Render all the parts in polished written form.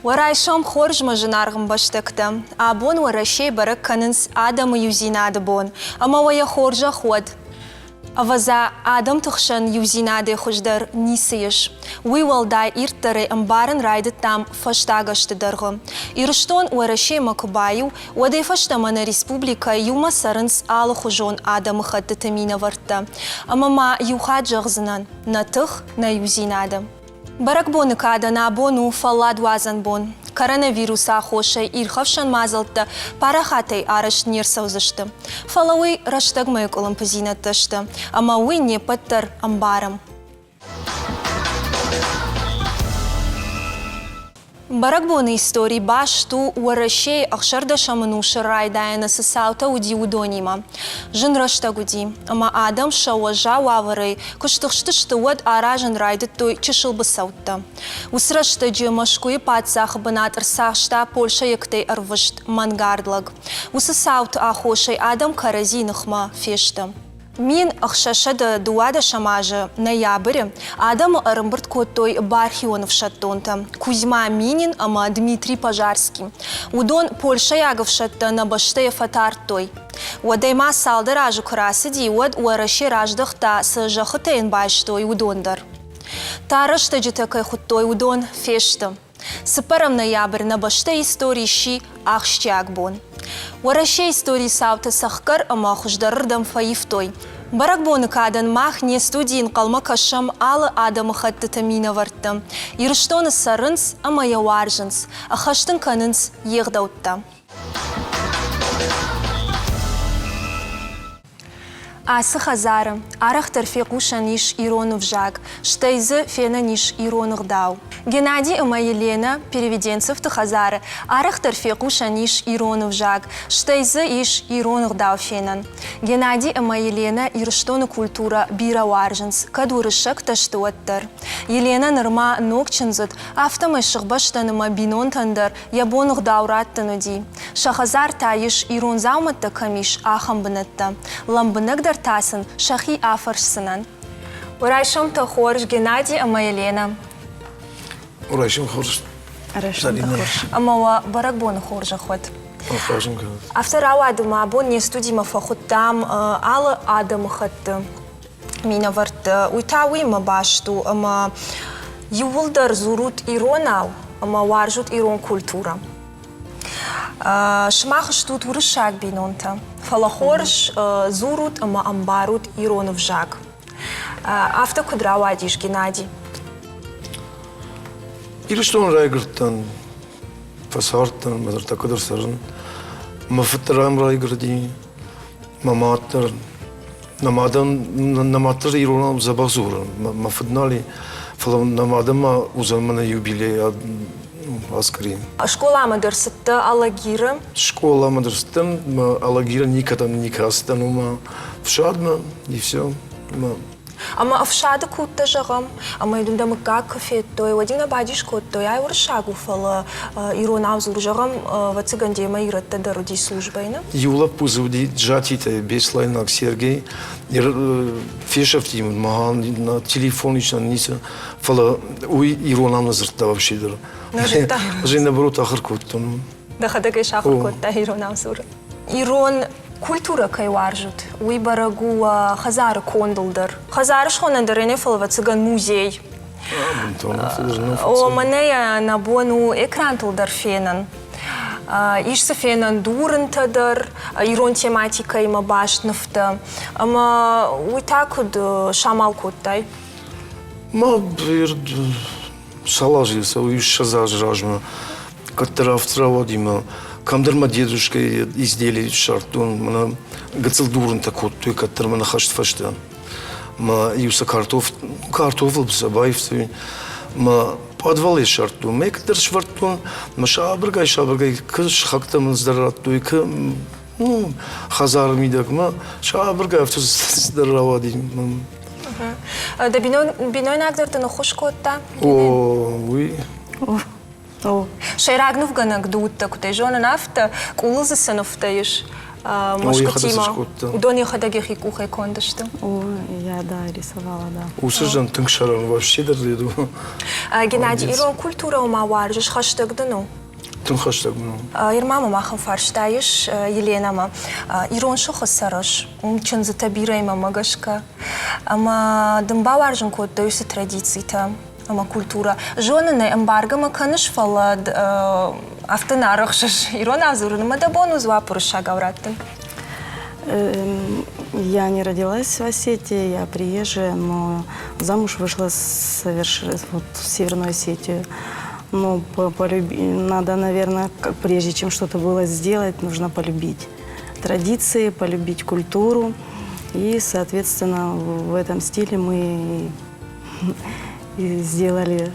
Уӕ райсом хорз, мӕ зынаргъ ӕмбӕстӕгтӕ! Абон Уӕрӕсейы бӕрӕг кӕнынц адӕмы иудзинады бон, ӕмӕ уӕ йӕ хорзӕх уӕд! Ӕвӕдза, адӕмты хсӕн иудзинадӕй хуыздӕр ницы ис. Уый уӕлдай ирддӕрӕй ӕмбарын райдыдтам фӕстаг ӕзты дӕргъы. Ирыстон Уӕрӕсемӕ куы баиу, уӕдӕй фӕстӕмӕ нӕ республикӕйы иумӕ цӕрынц алыхуызон адӕмыхӕттыты минӕвӕрттӕ. Ӕмӕ ма иу хатт зӕгъдзынӕн, нӕ тых, нӕ иудзинады. Бӕрӕгбоны кадӕн абон у фӕлладуадзӕн бон. Коронавирусы аххосӕй ирхӕфсӕн мадзӕлттӕ парахатӕй арӕзт не рцӕудзысты. Фӕлӕ уый рӕстӕгмӕйы къуылымпыдзинӕдтӕ сты, ӕмӕ уый не ппӕт дӕр ӕмбарӕм. Бӕрӕгбоны истори баст у Уӕрӕсейы ӕхсӕрдӕсӕм ӕнусы райдайӕны цы цаутӕ уыди, уыдонимӕ. Зын рӕстӕг уыди, ӕмӕ адӕм сӕ уӕззау уавӕрӕй куы стыхстысты, уӕд аразын райдыдтой чысыл быцӕуттӕ. Уыцы рӕстӕджы Мӕскуыйы паддзахы бынат ӕрцахста польшӕйӕгтӕй ӕрвыст мӕнгард лӕг. Уыцы цауты аххосӕй адӕм кӕрӕдзи ныхмӕ фесты. 1612 азы ноябры адӕмы ӕрӕмбырд кодтой бархион ӕфсӕддонтӕ Кузьма Минин ӕмӕ Дмитрий Пожарский. Уыдон польшӕйаг ӕфсӕдтӕ нӕ бӕстӕйӕ фӕтардтой. Уӕдӕй ма цалдӕр азы куы рацыди, уӕд Уӕрӕсе раздӕхта, цы зӕххытӕ йын байстой, уыдон дӕр. Тар рӕстӕджытӕ кӕй хуыдтой, уыдон фесты. Цыппӕрӕм ноябрь нӕ бӕстӕйы истори сси ахсджиаг бон. Уӕрӕсейы историйы цаутӕ цӕхгӕр ӕмӕ хуыздӕрырдӕм фӕивтой. Бӕрӕгбоны кадӕн мах не студийы ӕнхъӕлмӕ кӕсӕм алы адӕмыхӕттыты минӕвӕртты. Ирыстоны цӕрынц ӕмӕ йӕ уарзынц, ӕххӕст ын кӕнынц йе гъдӕуттӕ. Ацы хӕдзары арӕхдӕр фехъусӕн ис ирон ӕвзаг, стӕй дзы фенӕн ис ирон ӕгъдау. Геннади ӕмӕ Еленӕ Переведенцевты хӕдзары арӕхдӕр фехъусӕн ис ирон ӕвзаг, стӕй дзы ис ирон ӕгъдау фенӕн. Геннади ӕмӕ Еленӕ Ирыстоны культурӕ бирӕ уарзынц, кӕд уырыссӕгтӕ сты, уӕддӕр. Еленӕ нырма ног чындзыд, афтӕмӕй сыхбӕстӕн ӕмӕ бинонтӕн дӕр йӕ бон ӕгъдау раттын уыди. Сӕ хӕдзар та ис, ирон дзаумӕттӕ кӕм ис, ахӕм бынӕттӕ. Лӕмбынӕгдӕр та сын сӕхи афӕрсдзынӕн. Райсомтӕ хорз, Геннади ӕмӕ Еленӕ. Райсом хорз. Райсомтӕ хорз. Ӕмӕ уӕ бӕрӕгбоны хорзӕх уӕд. Афтӕ рауад, ӕмӕ абон не студимӕ фӕхуыдтам алы адӕмыхатты минӕвӕртты. Уый та уыимӕ баст у, ӕмӕ иууылдӕр дзурут иронау ӕмӕ уарзут ирон культурӕ. Сымах стут уырыссаг бинонтӕ, фӕлӕ хорз дзурут ӕмӕ ӕмбарут ирон ӕвзаг. Афтӕ куыд рауадис, Геннадий? Ирыстоны райгуырдтӕн, фӕцардтӕн, мӕ ныртӕккӕ дӕр цӕрын. Мӕ фыд дӕр ам райгуырди, мӕ мад дӕр. Нӕ мадӕн, нӕ мад дӕр иронау дзӕбӕх дзуры. Мӕ фыд нал и, фӕлӕ нӕ мадӕн ма уыдзӕн мӕнӕ юбилей аскъуырин. Скъоламӕ дӕр цыдтӕ Алагиры? Скъоламӕ дӕр цыдтӕн, Алагиры никӕдӕм никӕ ацыдтӕн, уымӕ ӕфсадмӕ и все. Ӕмӕ ӕфсады куыдтӕ зӕгъӕм, ӕмӕ дын дӕ мыггаг куы федтой, уӕд ин бадис кодтой, ай уырыссаг у, фӕлӕ иронау дзур, зӕгъӕм, ӕвӕццӕгӕн демӕ ирӕттӕ дӕр уыди службӕйы, нӕ? Иу лӕппу дзы уыди Джатитӕй, Беслӕйнаг Сергей. Фесӕфти мӕ телефон ис, ницы, фӕлӕ уый иронау нӕ дзырдта вообще дӕр. Нӕ зыдта? Ӕз ӕй наоборот ахуыр кодтон. Дӕхӕдӕг ӕй сахуыр кодтай иронау дзурын? Ирон культурӕ кӕй уарзут, уый бӕрӕг у уӕ хӕдзары кондыл дӕр. Хӕдзары схонӕн дӕр ӕнӕ фӕлӕ музей. О, мӕнӕ йӕ нӕ бон у экрантыл дӕр фенын. Ис дзы фенӕн дурынтӕ дӕр, ирон тематикӕимӕ баст нывтӕ. Ӕмӕ уый та куыд самал кодтай? Ма цал азы цӕуы, 20 азы размӕ кӕддӕр афтӕ рауади мӕ кӕмдӕр мӕ дедушкӕйы изделие ссардтон, мӕнӕ гыццыл дурынтӕ кодтой кӕддӕр мӕ ныхӕст фӕстӕ. Мӕ иу сӕ картоф, картофыл сӕ баивтой, мӕ подвалӕй ссардтон, мӕ кӕддӕр сӕвӕрдтон, мӕ сабыргай-сабыргай кы сыхӕгтӕ мын цыдӕр радтой, кы ну, хӕдзары мидӕг мӕ сабыргай афтӕ цыдӕр рауади. Дӕ бинойнаг дӕр дын ӕххуыс кодта? О, уый. О. Сӕйраг нывгӕнӕг ды уыдтӕ, куыд ӕй зонын, афтӕ. Къулыл дзы цы нывтӕ ис? Мӕсгуытимӕ. Уыдон йӕхӕдӕг йӕхи къухӕй конд сты. О, я, да, рисовала, да. Уыцы зын тынг сӕрӕн вообще дӕр у. Геннадий, ирон культурӕ ма уарзыс, хӕстӕг дын у? Тынг хӕстӕг мын у. Ирма мӕм ахӕм фарста ис Еленӕмӕ. Ирон сыхы цӕрыс, уым чындзытӕ бирӕ мӕмӕ гӕсгӕ. Ӕмӕ дын бауарзын кодтой уыцы традицитӕ ӕмӕ культурӕ. Зонын ӕй, ӕмбаргӕ мӕ кӕныс, фӕлӕ афтӕ нӕ арӕхсыс иронау дзурын ӕмӕ дӕ бон у дзуапп уырыссагау раттын. Я не родилась в Осетии, я приезжая, но замуж вышла соверш... вот, в Северную Осетию. Но полюби... надо, наверное, прежде чем что-то было сделать, нужно полюбить традиции, полюбить культуру. И, соответственно, в этом стиле мы и сделали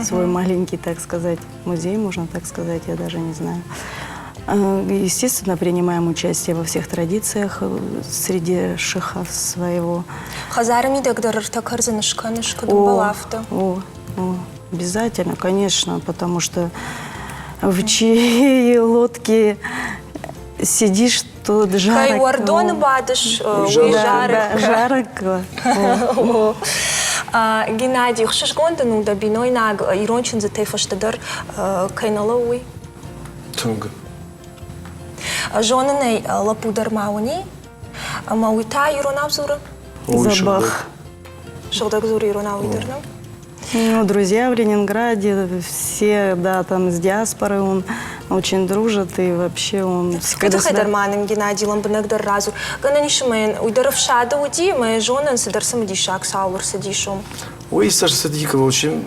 свой маленький, так сказать, музей, можно так сказать, я даже не знаю. Естественно, принимаем участие во всех традициях среди шихов своего. Хӕдзары мидӕг дӕр ӕртӕ кӕрдзыны скӕныс, куыд ӕмбӕлы, афтӕ? О, о, обязательно, конечно, потому что в чьей лодке сидишь, тут жарок. Кӕй уӕрдоны бадыс, уый жарок. Жарок. Геннадий, хсызгон дын у дӕ бинойнаг ирон чындзытӕй фӕстӕдӕр кӕй нӕ лӕууй? Тынг. Зонын ӕй, лӕппу дӕр ма уыни, ӕмӕ уый та иронау дзуры? Дзӕбӕх. Сыгъдӕг дзуры иронау уый дӕр, нӕ? Ну, друзья в Ленинграде, все, да, там с диаспорой он очень дружит, и вообще он... Уый тыххӕй дӕр ма нын Геннадий лӕмбынӕгдӕр радзур. Гӕнӕн ис ӕмӕ йын уый дӕр ӕфсады уыди, ӕмӕ йӕ зонӕн цыдӕр цымыдисаг цау ӕрцыдис уым. Уый ӕрцыди, короче,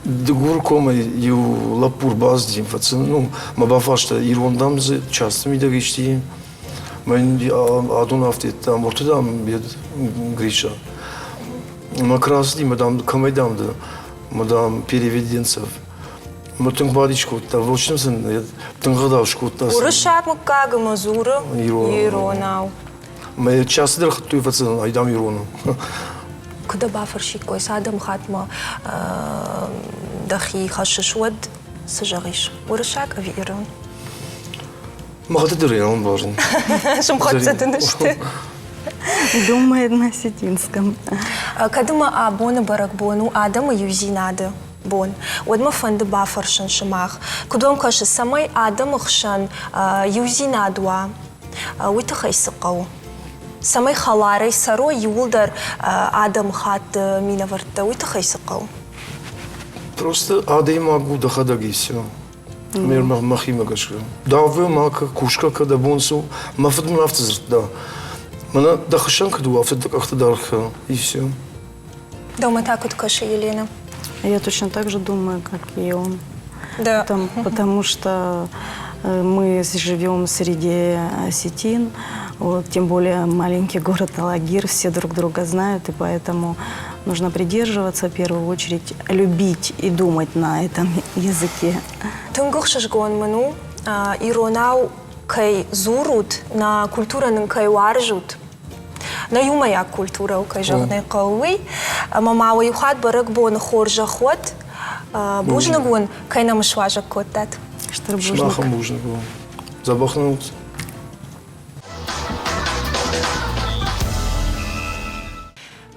Дыгуркомӕй иу лӕппу рбацыди, фӕци, ну, мӕ бафарста, ирон, дам, дзы часты мидӕг исти. Мӕн адон афтӕ, дам, уырты, дам, Гриша. Мӕ куы рацыди, мӕ, дам, кӕмӕй, дам, ды, мӕ, дам, переведенцев. Мӕ тынг бадис кодта, в общем сын тынг ӕгъдау скодта. Уырыссаг мыггаг ӕмӕ дзуры иронау. Мӕ часты дӕр хуыдтой фӕцӕн, ай, дам, ирон у. Куы дӕ бафӕрсиккой, цы адӕмыхаттмӕ дӕхи хӕссыс, уӕд цы зӕгъис? Уырыссаг ӕви ирон? Махаты дӕр ирон барын. Сымхӕццӕ дын сты. Думает на осетинском. Кӕд ӕмӕ абоны бӕрӕгбон у адӕмы иудзинады бон, уӕд мӕ фӕнды бафӕрсын сымах, куыд уӕм кӕсы, цӕмӕй адӕмы хсӕн иудзинад уа, уый тыххӕй цы хъӕуы? Цӕмӕй хӕларӕй цӕрой иууылдӕр адӕмыхатты минӕвӕрттӕ, уый тыххӕй цы хъӕуы? Просто адӕймаг у дӕхӕдӕг и все. Мӕхимӕ гӕсгӕ. Давы ма кусгӕ кӕ дӕ бон цы у. Мӕ фыд мын афтӕ дзырдта. Мӕнӕ дӕ хсӕн куыд у, афтӕ дӕ къӕхты даргъ кӕ, и все. Дӕумӕ та куыд кӕсы, Елена? Я точно так же думаю, как и он. Да. Потому что мы живем среди осетин, вот, тем более маленький город Алагир, все друг друга знают, и поэтому нужно придерживаться, в первую очередь, любить и думать на этом языке. Тынг ӕхсызгон мын у, иронау кӕй дзурут, нӕ культурӕ нын кӕй уарзут, нӕ иумӕйаг культурӕ у, кӕй зӕгъын ӕй хъӕуы, уый. Ӕмӕ ма уӕ иу хатт бӕрӕгбоны хорзӕх уӕд. Бузныг уын, кӕй нӕм суазӕг кодтат. Стыр бузныг. Сымахӕн бузныг у. Дзӕбӕх нын ут.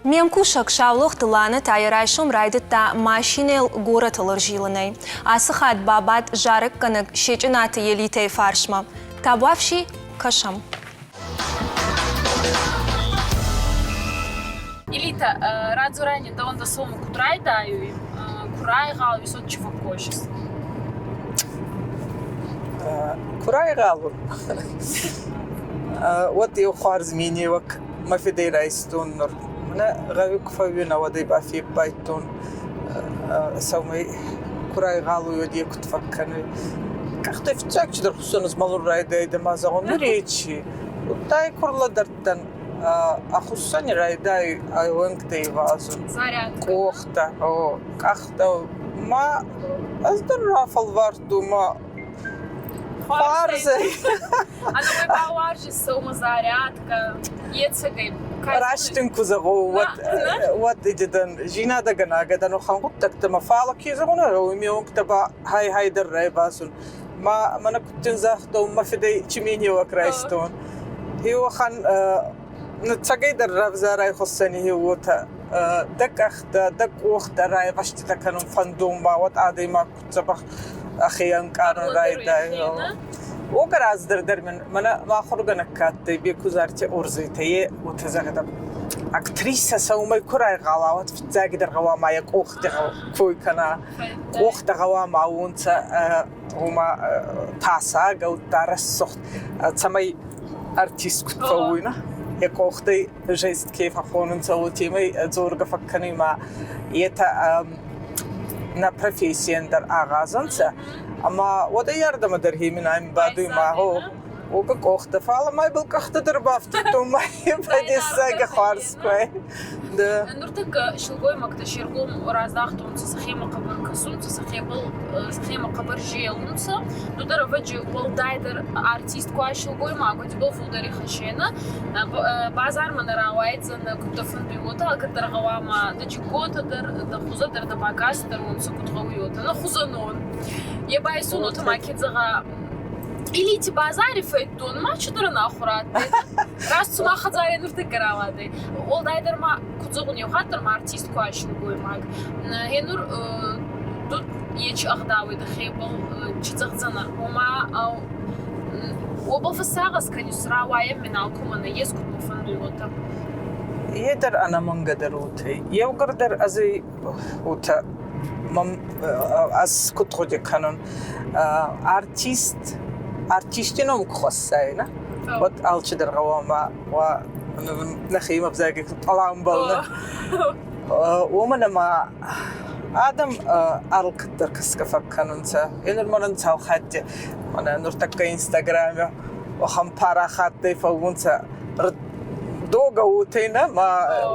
Ме мкусӕг Саулохты Ланӕ та йӕ райсом райдыдта машинӕйыл горӕтыл ӕрзилынӕй. Ацы хатт бабадт зарӕггӕнӕг Сечъынаты Елитӕйы фарсмӕ. Табуафси, кӕсӕм. Элита, радзорӕн дӕуӕн дӕ сомы куд райдайуй, ку райгъал уй, чи фӕккосис? Ку райгъал ун, уӕд еу хуарз минеуӕг мӕ фидӕй райстон нур. Мӕнӕ гъӕуи ку фӕууинӕ, уӕд ӕй бафеппайдтон, сӕумӕй ку райгъал уй, уӕд е куд фӕккӕнуй. Къӕхтӕй фиццаг чидӕр хуссӕн ӕзмӕлун райдайдӕ ма зӕгъун, нур ечи. Удта ӕй ку рлӕдӕрдтӕн, а хуссӕни райдайуй ӕ уӕнгтӕ ивазун. Къохтӕ, о, къӕхтӕ. Ма ӕз дӕр рафӕлвардтон ма хуарзӕй. Ӕнӕуи бауарзис сӕумӕ зарядкӕ, ецӕгӕй. Раст ин ку зӕгъон, уӕд уӕд идӕн зийнадӕгӕнагӕ дӕн уӕхӕн гъуддӕгтӕмӕ, фал ке зӕгъун, ме уӕнгтӕ ба хай-хай дӕр райвазун. Ма мӕнӕ куд дин загътон, мӕ фидӕй чи минеуӕг райстон. Еуӕхӕн цӕгӕйдӕр равзарай хуссӕни уотӕ дӕ къӕхтӕ, дӕ къохтӕ райгъӕститӕ кӕнун фӕндон ба, уӕд адӕймаг куд дзӕбӕх ӕхе ӕнкъарун райдайуй. Уогӕ раздӕр дӕр мин мӕнӕ мӕ ахургӕнӕг ка адтӕй Бекузарти Орзетӕ, е уотӕ зӕгъидӕ: актрисӕ сӕумӕй ку райгъала, уӕд фиццагидӕр гъӕуама йӕ къохти кой кӕна, къохтӕ гъӕуама уонцӕ гъома тасаг, удта рӕсугъд, цӕмӕй артист куд фӕууй, на? Йӕ къохтӕй жест ке фӕххонунцӕ, уотемӕй дзоргӕ фӕккӕнуй ма етӕ нӕ профессийӕн дӕр агъаз ӕнцӕ. Ӕма уӕдӕй ардӕмӕ дӕр хеминайм бадуй ма гъо, уогӕ къохтӕ, фал ма ибӕл къӕхтӕ дӕр бафтудтон ма дессаги хуарз куй. Да. Нуртӕккӕ силгоймӕгтӕ се ргом раздахтонцӕ сӕхемӕ хъӕбӕр кӕсунцӕ, сӕхебӕл сӕхемӕ хъӕбӕр зелунцӕ. Ду дӕр ӕвӕджи уӕлдайдӕр артист ку ай силгоймаг, уӕд ибӕл фулдӕр ихӕсенӕ. Базармӕ нӕ рауайдзӕнӕ, куд дӕ фӕндуй, уотӕ алкӕддӕр гъӕуама дӕ джигготӕ дӕр, дӕ хузӕ дӕр, дӕ бакаст дӕр уонцӕ куд гъӕуй, уотӕ. Нӕ хузӕнон. Е байсун уотӕ ма ке зӕгъа, Илити базари фӕдтон, ма чидӕр ӕнахур адтӕй. Раст цума хӕдзарӕй нуртӕккӕ рауадӕй. Уӕлдайдӕр ма, куд зӕгъун, еу хатт дӕр ма артист ку ай силгоймаг. Гъенур ду ечи ӕгъдауӕй дӕхебӕл чи зӕгъдзӕнӕ, ома уобӕл фӕссагъӕс кӕнис, рауайӕн мин алкумӕ нӕййес, куд мӕ фӕндуй, уотӕ. Е дӕр ӕнӕмӕнгӕ дӕр уотӕй. Еугур дӕр ӕз уотӕ ӕз куд гъуди кӕнун, артист артисти ном ку хӕссайнӕ, уӕд алчидӕр гъӕуама уа нӕхемӕ ӕвзаги пъаламбал нӕ. Уомӕн ӕма адӕм алкӕддӕр кӕсгӕ фӕккӕнунцӕ. Енур мӕнӕн цал хатти мӕнӕ нуртӕккӕ Инстаграме уӕхӕн парахаттӕй фӕуунцӕ догӕ уотӕй нӕ, ма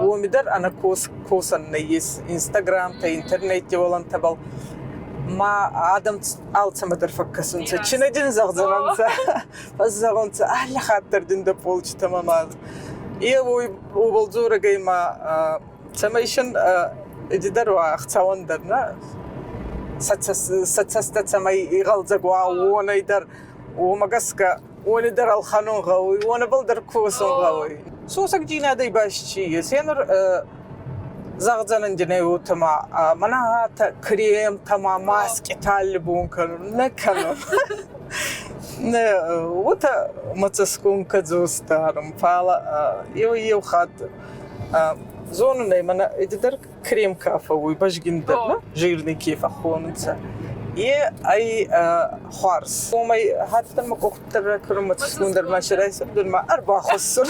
уоми дӕр ӕнӕ косӕн нӕййес Инстаграмтӕ, интернетти уолӕнтӕбӕл. Ма адӕм алцӕмӕ дӕр фӕккӕсунцӕ. Чи нӕ дин зӕгъдзӕнӕнцӕ? Фӕззӕгъунцӕ, алли хатт дӕр дин дӕ полчитӕмӕ ма. Е уой уобӕл дзорӕгӕй ма цӕмӕй син дӕр уа ӕхцӕуӕн дӕр нӕ сӕ цӕстӕ цӕмӕй игъӕлдзӕг уа, уонӕй дӕр уомӕ гӕсгӕ уони дӕр ӕлхӕнун гъӕуй, уонӕбӕл дӕр косун гъӕуй. Сосӕгдзийнадӕй баст чи ес, е нур зӕгъдзӕнӕн дин ӕй уотӕ ма мӕнӕ кремтӕ ма маскитӕ алли бон кӕнун, нӕ кӕнун. Нӕ, уотӕ мӕ цӕсгом кӕдзос дарун, фал еу-еу хатт зонун ӕй, мӕнӕ дӕр крем ка фӕууй, бӕзгиндӕр, нӕ? Жирный ке фӕххонунцӕ. Е ӕй хуарз. Уомӕй хаттӕн мӕ къохтӕ ракӕнун, мӕ цӕсгон дӕр ма сирайсӕн, ма ӕрбахуссун.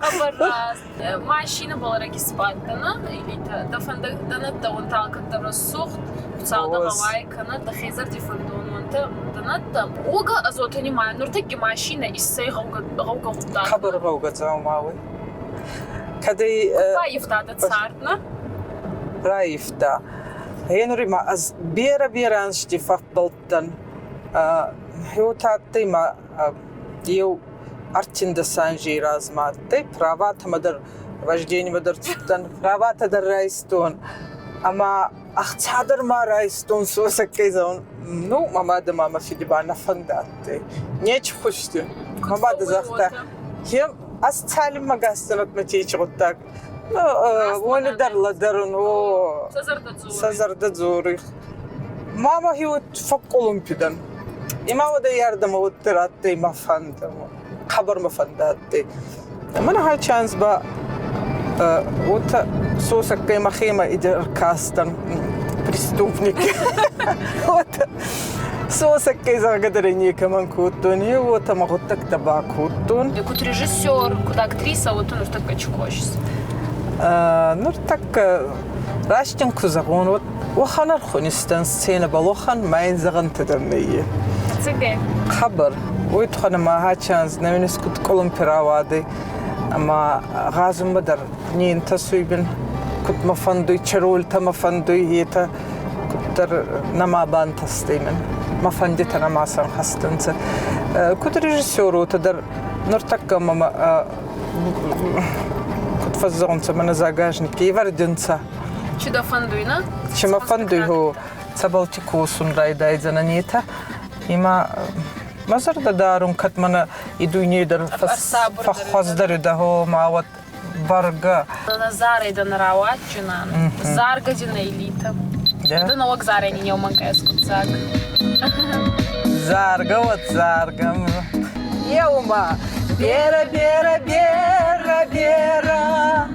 Хъӕбӕр раст. Машинӕ бӕлӕрӕги сбадтӕнӕ, или дӕ фӕндӕ дӕ нӕдтӕ уонтӕ алкӕддӕр рӕсугъд, Хуцау дӕ гъӕуай кӕнӕд, дӕхе зӕрди фӕндон уонтӕ дӕ нӕдтӕ. Уогӕ ӕз уотӕ нимайун, нуртӕкки машинӕ иссӕй гъӕугӕ гъӕугӕ гъуддаг. Хъӕбӕр гъӕугӕ дзаумауй. Кӕдӕй Байивта дӕ цард, нӕ? Раивта. Гъенур ма ӕз берӕ-берӕ ӕнзти фӕббӕлдтӕн. Уотӕ адтӕй ма еу ӕртиндӕс анзей размӕ адтӕй, праватӕмӕ дӕр, вождениемӕ дӕр цудтӕн, праватӕ дӕр райстон. Ӕма ӕхца дӕр ма райстон сосӕггай зӕгъун. Ну, мӕ мадӕ ма мӕ фиди ба нӕ фӕндадтӕй. Нечи хузти. Мӕ мадӕ загъта, ӕз цалинмӕ гӕсдзӕнӕн течи гъуддаг. Уони дӕр лӕдӕрун, о, сӕ зӕрдӕ дзоруй. Мама хеуӕт фӕкъкъулумпи дӕн. Има уӕдӕй ардӕмӕ уӕддӕр адтӕй мӕ фӕндӕ, хъӕбӕр мӕ фӕндӕ адтӕй. Мӕнӕ хай чанс ба уотӕ сосӕггай мӕхемӕ ӕркастӕн преступник. Уотӕ сосӕггай зӕгъгӕ дӕр некӕмӕн кодтон, е уотӕ мӕ гъуддӕгтӕ бакодтон. Куд режиссер, куд актриса, уотӕ нуртӕккӕ чи косис? Нуртӕккӕ раст дин ку зӕгъон, уӕд уӕхӕн ӕрхунистӕн сценӕбӕл уӕхӕн ма ин зӕгъӕнтӕ дӕр нӕййе. Ӕцӕгӕй? Хъӕбӕр. Уой туххӕн ӕма хачанз нӕ куд къулумпи рауадӕй ӕма гъазунмӕ дӕр не нтӕсуй бин, куд мӕ фӕндуй, чи рольтӕ мӕ фӕндуй, етӕ куддӕр нӕма бантӕстӕй мин. Мӕ фӕндитӕ нӕма сӕнхӕст ӕнцӕ. Куд режиссер, уотӕ дӕр нуртӕккӕ мӕмӕ куд фӕззӕгъунцӕ, мӕнӕ загашники ивӕрдинцӕ. Чи дӕ фӕндуй, нӕ? Чи мӕ фӕндуй, гъо, цӕбӕлти косун райдайдзӕнӕн етӕ. Има мӕ зӕрдӕ дарун, кӕд мӕнӕ и дуйней дӕр фӕххуӕздӕр дӕ ма уӕд бӕргӕ. Зарӕй дӕ нӕ рауадджынӕн, заргӕ дин элита. Дӕ нӕуӕг зарӕй нин еумӕн ӕскъуддзаг. Заргӕ уӕд заргӕ. Еума Бера, бера, бера, бера,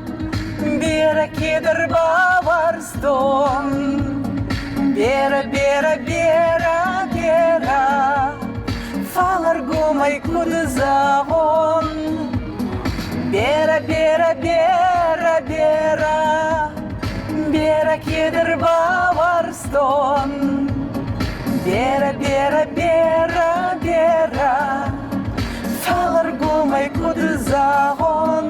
бера кедр баварстон. Бера, бера, бера, бера, фаларгомӕй куд зӕгъон. Бера, бера, бера, бера, бера кедр баварстон. Бера, бера, бера, бера, фаларгомӕй куд зӕгъон.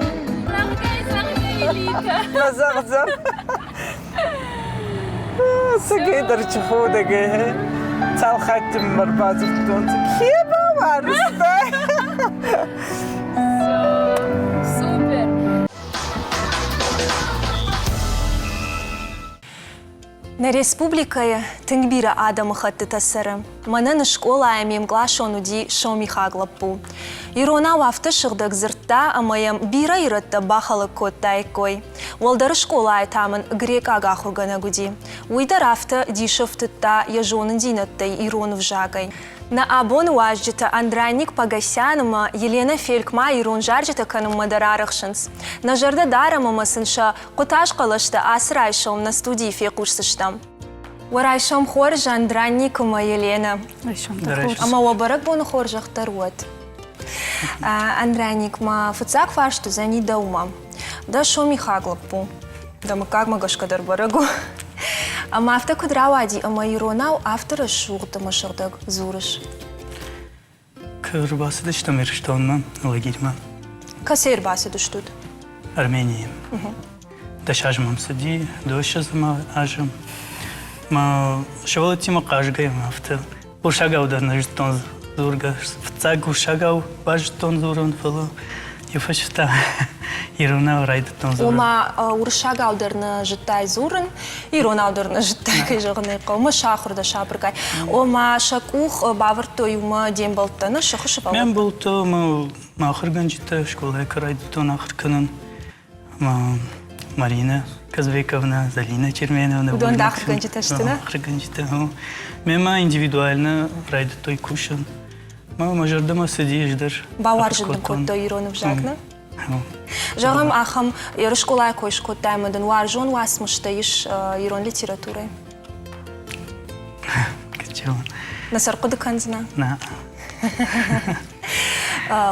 Нӕ зӕгъдзӕн. Цӕгӕйдӕр чи ходӕгӕй, цал хатти мӕ ӕрбадзурдтонцӕ, ке бауарзтай? Супер! Нӕ республикӕйы тынг бирӕ адӕмыхӕттытӕ цӕры. Мӕнӕн скъолайы ме мкъласон уыди сомихаг лӕппу. Иронау афтӕ сыгъдӕг дзырдта, ӕмӕ йӕм бирӕ ирӕттӕ бахӕлӕг кодтаиккой. Уӕлдӕр скъолайы та мын грекъаг ахуыргӕнӕг уыди. Уый дӕр афтӕ дисы ӕфтыдта йӕ зонындзинӕдтӕй ирон ӕвзагӕй. Нӕ абоны уазджытӕ Андраник Погосян ӕмӕ Еленӕ Фельк ма ирон зарджытӕ кӕнынмӕ дӕр арӕхсынц. Нӕ зӕрдӕ дарӕм ӕмӕ сын сӕ хъуытаз хъӕлӕстӕ ацы райсом нӕ студийы фехъусдзыстӕм. Уӕ райсом хорз, Андраник ӕмӕ Еленӕ. Ӕмӕ уӕ бӕрӕгбоны хорзӕх дӕр уӕд. Андраник, мӕ фыццаг фарст уыдзӕни дӕумӕ. Дӕ сомихаг лӕппу, дӕ мыггагмӕ гӕсгӕ дӕр бӕрӕг у. Ӕмӕ афтӕ куыд рауади, ӕмӕ иронау афтӕ рӕсугъд ӕмӕ сыгъдӕг дзурыс? Куы ӕрбацыдыстӕм Ирыстонмӕ, лагерьмӕ. Кӕцӕй ӕрбацыдыстут? Арменийы. 10 азы мӕм цыди, 12 азы. Мӕ сывӕллӕттимӕ хъазгӕйӕ афтӕ Урсагау дӕр нӕ зыдтон дзургӕ. Фыццаг урсагау базыдтон дзурын, фӕлӕ иу фӕстӕ иронау райдыдтон дзурын. Ома уырыссагау дӕр нӕ зыдтай дзурын, иронау дӕр нӕ зыдтай, кӕй зӕгъын ӕй хъӕуы, мӕ сахуыр дӕ сабыргай. Ома сӕ къух бавӕрдтой уымӕ де мбӕлттӕ, нӕ сыхы сывӕллӕттӕ? Ме мбӕлттӕ мӕ ахуыргӕнджытӕ скъолайы куы райдыдтон ахуыр кӕнын, Марина Казбековна, Залина Черменовна. Уыдон дӕ ахуыргӕнджытӕ сты, нӕ? Ахуыргӕнджытӕ. Мемӕ индивидуально райдыдтой кусын. Мӕ зӕрдӕмӕ цыди ӕз дӕр. Бауарзын дын кодтой ирон ӕвзаг, нӕ? Зӕгъӕм, ахӕм скъолайы кой скодтай ӕмӕ дын уарзон уацмыстӕ ис ирон литературӕйы? Нӕ сӕ рхъуыды кӕндзынӕ? Нӕ.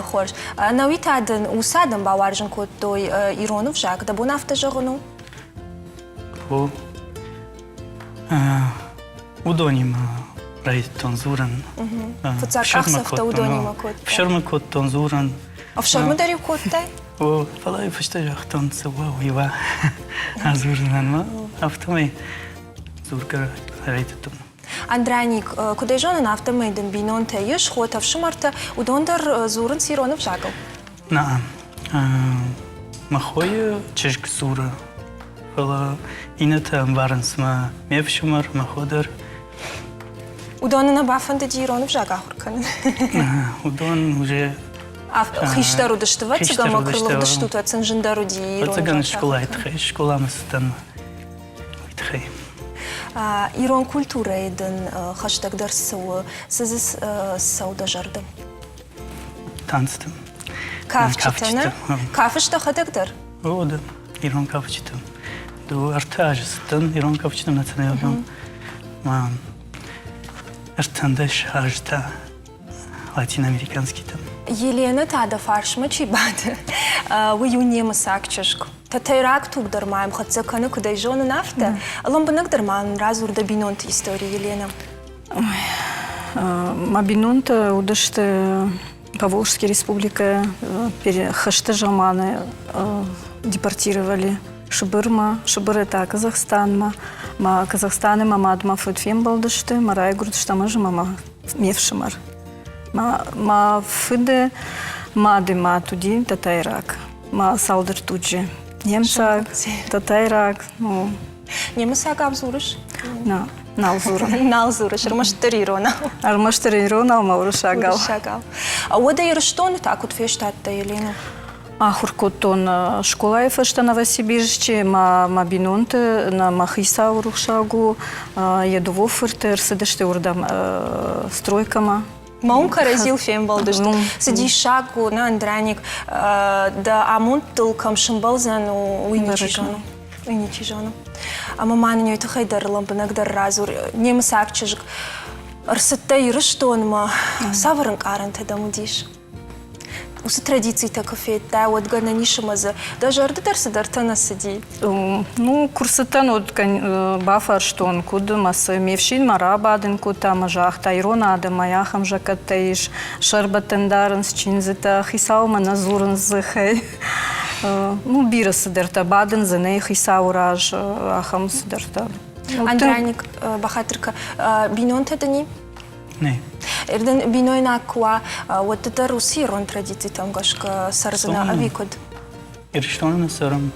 Хорз. Науи та дын уыцы адӕм бауарзын кодтой ирон ӕвзаг. Дӕ бон афтӕ зӕгъын у? О. Уыдонимӕ райдыдтон дзурын. Фыццаг къахдзӕфтӕ уыдонимӕ кодтай? Ӕфсӕрмы кодтон дзурын. Ӕфсӕрмы дӕр-иу кодтай? О, фӕлӕ фӕстӕ загътон, цы уа, уый уа. Адзурынӕн ма афтӕмӕй дзургӕ райдыдтон. Андраник, куыд ӕй зонын, афтӕмӕй дын бинонтӕ ис, хотӕ, ӕфсымӕртӕ, уыдон дӕр дзурынц ирон ӕвзагыл? Нӕ, мӕ хойы чызг дзуры, фӕлӕ иннӕтӕ ӕмбарынц мӕ ме фсымӕр, мӕ хо дӕр. Уыдоны нӕ бафӕндыди ирон ӕвзаг ахуыр кӕнын? Уыдон уже Хистӕр уыдысты, ӕвӕццӕгӕн, ӕмӕ куы лыгъдыстут, уӕд сын зындӕр уыди ирон Ӕвӕццӕгӕн, скъолайы тыххӕй, скъоламӕ цыдтӕн уый тыххӕй. Ирон культурӕйы дын хӕстӕгдӕр цы у, цы дзы цӕуы дӕ зӕрды? Танцты. Кафджытӕ, нӕ? Кафыс дӕхӕдӕг дӕр? О, да, ирон кафджытӕ. 2-3 азы цыдтӕн ирон кафджытӕм националон. 13 азы та латиноамериканскийтӕм. Еленӕ та дӕ фарсмӕ чи бады, уый у немыцаг чызг. Тӕтӕйраг туг дӕр ма йӕм хӕццӕ кӕны, куыд ӕй зонын, афтӕ. Лӕмбынӕгдӕр ма нын радзур дӕ бинонты истори, Елена. Мӕ бинонтӕ уыдысты Поволжский республикӕ хӕсты заманы депортировали Сыбырмӕ, Сыбыры та Казахстанмӕ. Мӕ Казахстаны мӕ мад мӕ фыд фембӕлдысты, мӕ райгуырдыстӕм ӕз ӕмӕ ме фсымӕр. Мӕ фыды мады мад уыди тӕтӕйраг. Мӕ цалдӕр туджы. Немыцаг, тӕтӕйраг. Ну. Немыцагау дзурыс? Нӕ. Нал дзурын. Нал дзурыс, ӕрмӕстдӕр иронау. Ӕрмӕстдӕр иронау ӕмӕ уырыссагау. Уырыссагау. Уӕдӕ Ирыстоны та куыд фестадтӕ, Елена? Ахуыр кодтон скъолайы фӕстӕ Новосибирсчы, мӕ мӕ бинонты, мӕ хицау рухсаг у, йӕ дыууӕ фырты ӕрцыдысты уырдӕм стройкӕмӕ. Ма уым кӕрӕдзийыл фембӕлдысты. Цы диссаг у, нӕ, Андраник, дӕ амондтыл кӕм сымбӕлдзӕн, уый ничи зоны. Уый ничи зоны. Ӕмӕ ма нын уый тыххӕй дӕр лӕмбынӕгдӕр радзур. Немыцаг чызг ӕрцыдтӕ Ирыстонмӕ. Цавӕр ӕнкъарӕнтӕ дӕм уыдис? Уыцы традицитӕ куы федтай, уӕд гӕнӕн ис ӕмӕ дзы дӕ зӕрды дӕр цыдӕртӕ нӕ цыди? Ну, курсытӕн уыд бафарстон, куыд ӕмӕ цы. Ме фсин мӕ рабадын кодта ӕмӕ загъта, ирон адӕмӕй ахӕм закъӕттӕ ис, сӕрбӕттӕн дарынц чындзытӕ, хицаумӕ нӕ дзурынц дзыхӕй. Ну, бирӕ цыдӕртӕ, бадын дзы нӕй хицауы раз, ахӕм цыдӕртӕ. Андраник, бахатыр кӕ, бинонтӕ дын и? Нӕ. Эрден бинойнаг куы уа, уӕд ды дӕр уыцы ирон традицитӕм гӕсгӕ цӕрдзынӕ ӕви куыд? Ирыстоны нӕ цӕрӕм,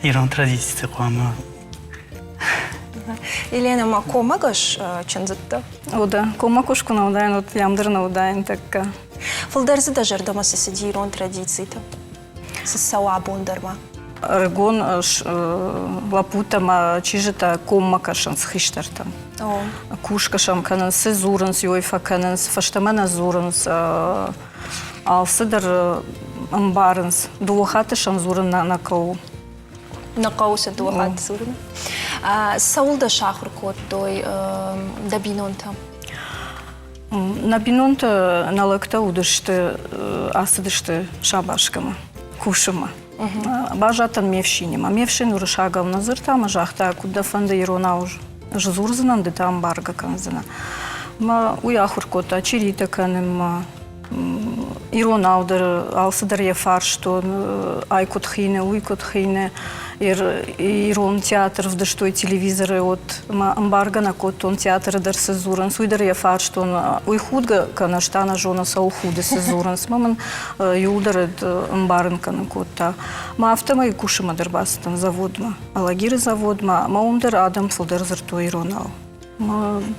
ирон традицитӕ хъуамӕ. Елена, ма коммӕгӕс чындзыдтӕ? О да, коммӕгӕс куы нӕ уыдаин, уӕд ям дӕр нӕ уыдаин тӕккӕ. Фылдӕр дзы дӕ зӕрдӕмӕ цы цыди ирон традициты? Цы цӕуы абон дӕр ма? Ӕрыгон лӕппутӕ ӕмӕ чызджытӕ коммӕ кӕсынц хистӕртӕм. Кусгӕ сӕм кӕнынц, цы дзурынц, уый фӕкӕнынц, фӕстӕмӕ нӕ дзурынц. Алцыдӕр ӕмбарынц. Дыууӕ хатты сӕм дзурын нӕ хъӕуы. Нӕ хъӕуы сӕ дыууӕ хатты дзурын. Цӕуыл дӕ сахуыр кодтой дӕ бинонтӕ? Нӕ бинонтӕ нӕ лӕгтӕ уыдысты, ацыдысты Сабашкӕмӕ кусынмӕ. Баззадтӕн ме фсинимӕ. Ме фсин уырыссагау нӕ дзырдта ӕмӕ загъта, куыд дӕ фӕнды иронау сдзурдзынӕн, ды та ӕмбаргӕ кӕндзынӕ. Мӕ уый ахуыр кодта чиритӕ кӕнынмӕ, иронау дӕр алцыдӕр йӕ фарстон, ай куыд хины, уый куыд хины. Ирон театр вдыстой телевизоры, вот ӕмӕ ӕмбаргӕ нӕ кодтон, театры дӕр цы дзурынц, уый дӕр йӕ фарстон. Уый худгӕ кӕнӕ ста нӕ зоны, цӕуыл худы, цы дзурынц. Мӕ мын иуылдӕр ӕмбарын кӕнын кодта. Мӕ афтӕмӕй кусынмӕ дӕр бацыдтӕн заводмӕ, Алагиры заводмӕ, ӕмӕ уым дӕр адӕм фылдӕр дзырдтой иронау.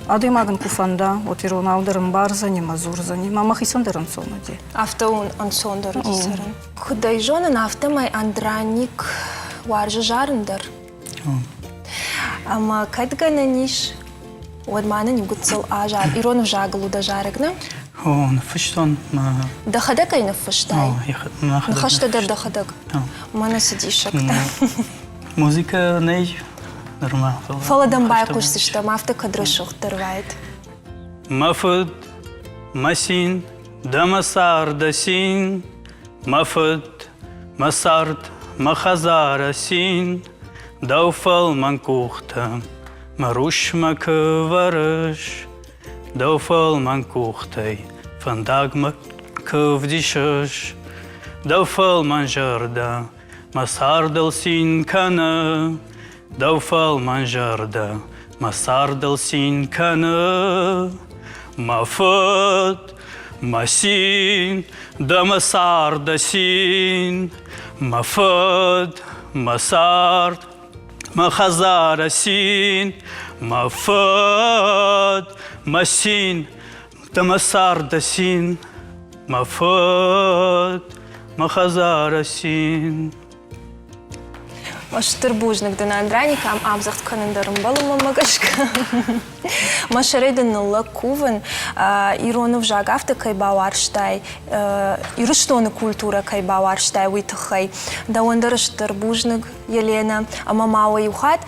Адӕймаг ын куы фӕнда, уӕд иронау дӕр ӕмбардзӕни ӕмӕ дзурдзӕни. Мӕ мӕхицӕн дӕр ӕнцон уыди. Афтӕ у ӕнцондӕр уыди цӕрын. Куыд ӕй зонын, афтӕмӕй Андраник уарзы зарын дӕр. Ӕмӕ кӕд гӕнӕн ис, уӕд ма нын иу гыццыл азар. Ирон ӕвзагыл у дӕ зарӕг, нӕ? О, ныффыстон. Дӕхӕдӕг ӕй ныффыстай? Ныхӕстӕ дӕр дӕхӕдӕг? Мӕнӕ цы диссӕгтӕ. Музыкӕ нӕй нырма. Фӕлӕ дӕм байхъусдзыстӕм, афтӕ кӕд рӕсугъддӕр уаид. Мӕ фыд, мӕ цин, дӕ мӕ царды цин, мӕ фыд, мӕ цард, мӕ хӕдзары цин, дӕу фӕлмӕн къухтӕ мӕ русмӕ куы дӕу фӕлмӕн къухтӕй фӕндагмӕ куы вдисыс, дӕу фӕлмӕн зӕрдӕ мӕ цардыл цин кӕны, дӕу фӕлмӕн зӕрдӕ мӕ цардыл цин кӕны. Мӕ фыд, мӕ цин, дӕ мӕ царды цин, мӕ фыд, мӕ цард, мӕ хӕдзары цин, мӕ фыд, мӕ цин, дӕ мӕ царды цин, мӕ фыд, мӕ хӕдзары цин. Стыр бузныг дын, Андраник, ам ӕмдзӕгъд кӕнын дӕр ӕмбӕлы мӕнмӕ гӕсгӕ. Мӕ сӕрӕй дын ныллӕг кувын, ирон ӕвзаг афтӕ кӕй бауарзтай, Ирыстоны культурӕ кӕй бауарзтай, уый тыххӕй. Дӕуӕн дӕр стыр бузныг, Еленӕ, ӕмӕ ма уӕ иу хатт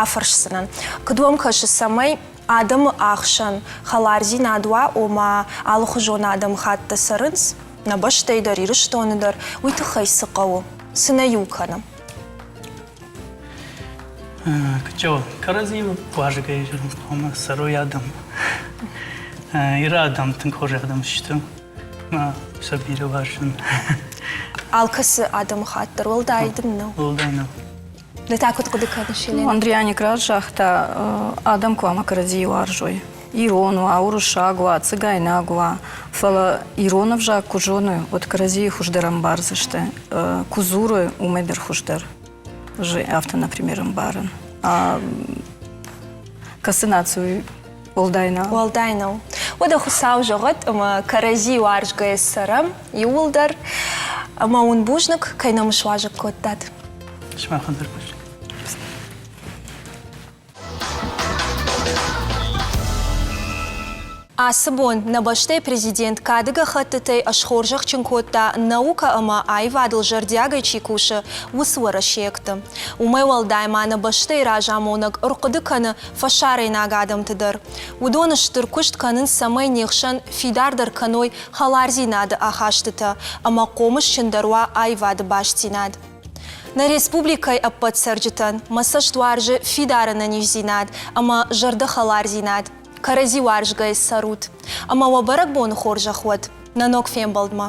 афӕрсдзынӕн. Куыд уӕм кӕсы, цӕмӕй адӕмы ӕхсӕн хӕлардзинад уа, ома алыхуызон адӕмыхаттӕ цӕрынц, нӕ бӕстӕйы дӕр, Ирыстоны дӕр, уый тыххӕй цы хъӕуы, цы нӕ иу кӕны? Куыд кӕрӕдзийыл уарзгӕй хъуамӕ цӕрой адӕм. Иры адӕм тынг хорз адӕм сты. Мӕ сӕ бирӕ уарзын. Алкӕцы адӕмыхатт дӕр уӕлдай дын нӕу? Уӕлдай нӕу. Ды та куыд хъуыды кӕныс, Елена? Андрианик раст загъта, адӕм хъуамӕ кӕрӕдзийы уарзой. Ирон уа, уырыссаг уа, цыгайнаг уа, фӕлӕ ирон ӕвзаг куы зоны, уӕд кӕрӕдзийы хуыздӕр ӕмбардзысты. Куы дзуры, уымӕй дӕр хуыздӕр. Афтӕ, например, ӕмбарын. Кӕцы наци уӕлдай нӕу. Уӕлдай нӕу. Уӕдӕ Хуыцау зӕгъӕд, ӕмӕ кӕрӕдзи уарзгӕйӕ цӕрӕм иууылдӕр. Ӕмӕ уын бузныг, кӕй нӕм суазӕг кодтат. Сымахӕн дӕр бузныг. Ацы бон нӕ бӕстӕйы президент кады гӕххӕттытӕй схорзӕхджын кодта наукӕ ӕмӕ аивадыл зӕрдиагӕй чи кусы, уыцы уӕрӕсейӕгты. Уымӕй уӕлдай ма нӕ бӕстӕйы разамонӕг ӕрхъуыды кӕны фӕсарӕйнаг адӕмты дӕр. Уыдон стыр куыст кӕнынц, цӕмӕй не хсӕн фидардӕр кӕной хӕлардзинады ахастытӕ ӕмӕ хъомысджындӕр уа аивады бастдзинад. Нӕ республикӕйы ӕппӕт цӕрджытӕн мӕ цӕст уарзы фидар ӕнӕниздзинад ӕмӕ зӕрдӕхӕлардзинад. Кӕрӕдзи уарзгӕйӕ цӕрут. Ӕмӕ уӕ бӕрӕгбоны хорзӕх уӕд! Нӕ ног фембӕлдмӕ!